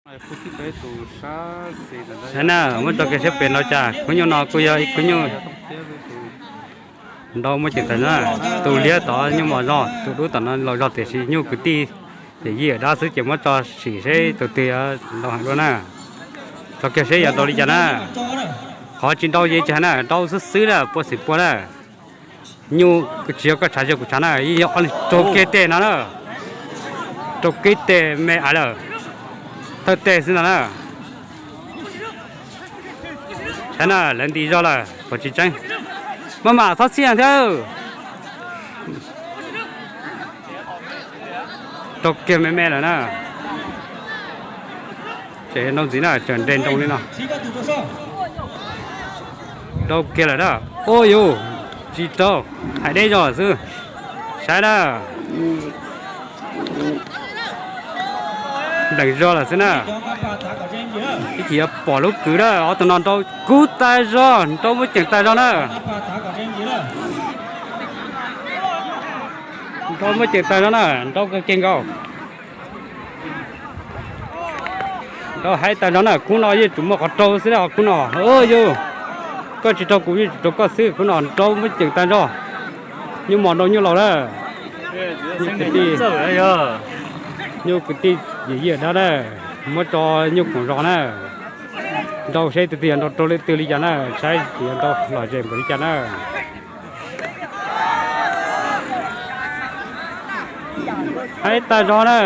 Saib na, muab tso kiag saib pem no cas khub nyuj no kuj yog ib khub nyuj nrau muaj ceem tag na. Tus liab tod nyuj mos zog, tus dub tom no laus zog tiam sis nyuj kwv tij yawm yij yawm dab xwb ces muab tso sim seb tus twg nrau heev dua na. Tso kiag seb yuav nrau li cas na. Qhov tsis nrau ces tsis hais na, nrau xwb xwb na, pua xim pua na. Nyuj tsis yog koj tshav yog kuv tshav na, yog ob leeg raug kiag tes no na. Raug kiag tes me aiv lawm, thawj tes xwb no na. Saib na, lawv nti zog lawm puas tsis tseeb. Maj mam txhob txhiaj thiab. Raug kiag me me lawm na. Ces nrau ntxiv na, tseem nres nroo li no. Nrau kiag lawm na. Ua yus tsis raug, hais deb zog xwb. Saib na. Npleem zog lawm xwb na. Ib chim yuav pom lub kwv na, ob tug no nrau kub tas zog, nrau muaj ceem tas zog na. Nrau muaj ceem tas zog na, nrau kawg kiag nkaus. Nrau haib tas zog na, khub no yeej tsuas muaj qhov raug xwb na, khub no. Yus, koj tsis raug kuv yeej tsis raug koj xwb, khub no nrau muaj ceem tas zog. Nyuj mos nrau nyuj laus na. Nyuj kwv tij, nyuj kwv tij yawm yij yawm dab na, muab tso nyuj koom zos na. Nrau seb tus twg yuav nrau raug leej twg li cas na, saib yuav nrau lom zem npaum li cas na. Haib tas zog na.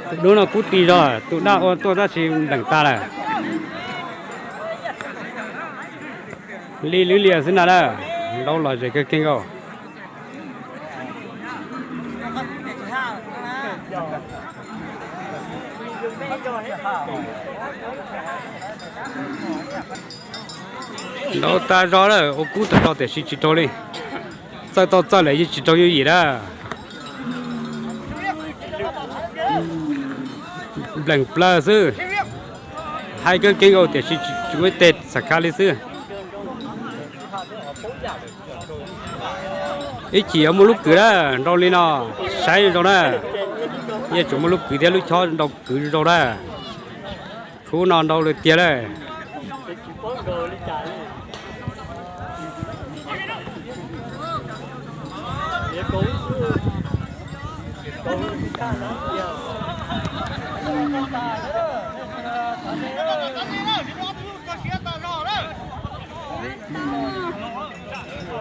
Tus dub no kub ti zog, tus daj ua tuaj tab sis npleem tas lawm. Li lwb lias xwb na, nrau lom zem kawg kiag nkaus. Nrau tas zog lawm, ua kub tas zog tiam sis tsis raug li. Txawj tau txawj lawm yeej tsis raug yooj yim na. Npleem plaws xwb. Haib kawg kiag nkaus tiam sis tsis muaj ib teg xam kha li xwb. Ib chim yuav muaj lub kwv na, nrau li no, saib zoo na. Yeej tsuas muaj lub kwv thiab lub chob nrau kwv zoo na. Khub no nrau lawm tiag lawm.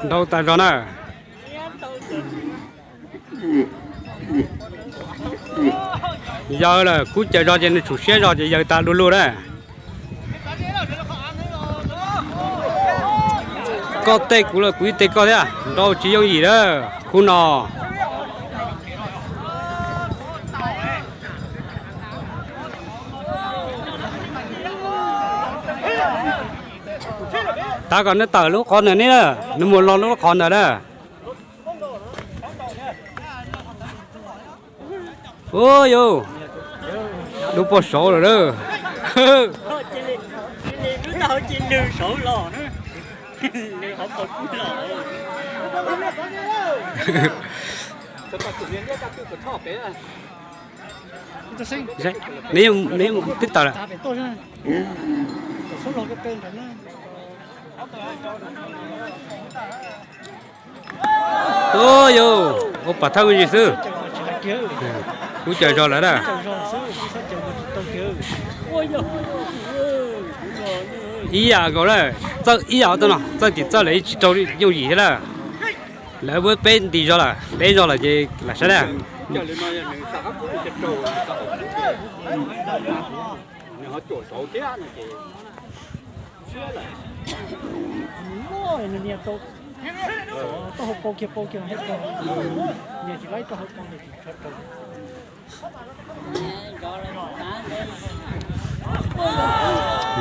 Nrau tas zog na. Yawg lawm, kub caws zog ces nws tshum siab zog ces yawg tas du lug na. Koj teb kuv los kuv ib teg koj thiab, nrau tsis yooj yim na, khub no. Tav kom nws tawm lub qhov ntawm ne na, nws mus los lub qhov ntawm na. Ua yus, dub pog saud lawm na. Neb twb tawm lawm. Ua yus, ua pas thawj me ntsis xwb. Kub caws zog lawm na. Ib yam nkaus na, txawj ib yam no, txawj tim txawj lawm yeej tsis raug yooj yim thiab na. Lawv muab peb nti zog lawm, peb zog lawm ces lam saib na.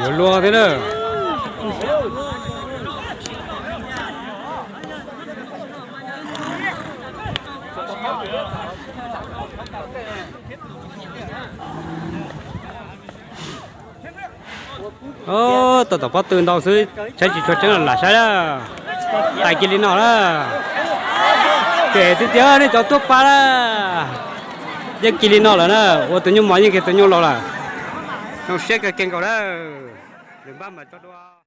Yuav luag thiab na. Tau tom pob tw ntau xwb, saib tsis tshua tseeb los lam saib na. Tais kiag li no na. Ces twb tias nej cov tuaj pab na. Yeej kiag li no lawm na, ua tus nyuj mos yeej kiag tus nyuj laus lawm. Zoo siab kawg kiag nkaus na. Lwm npab mam tso dua.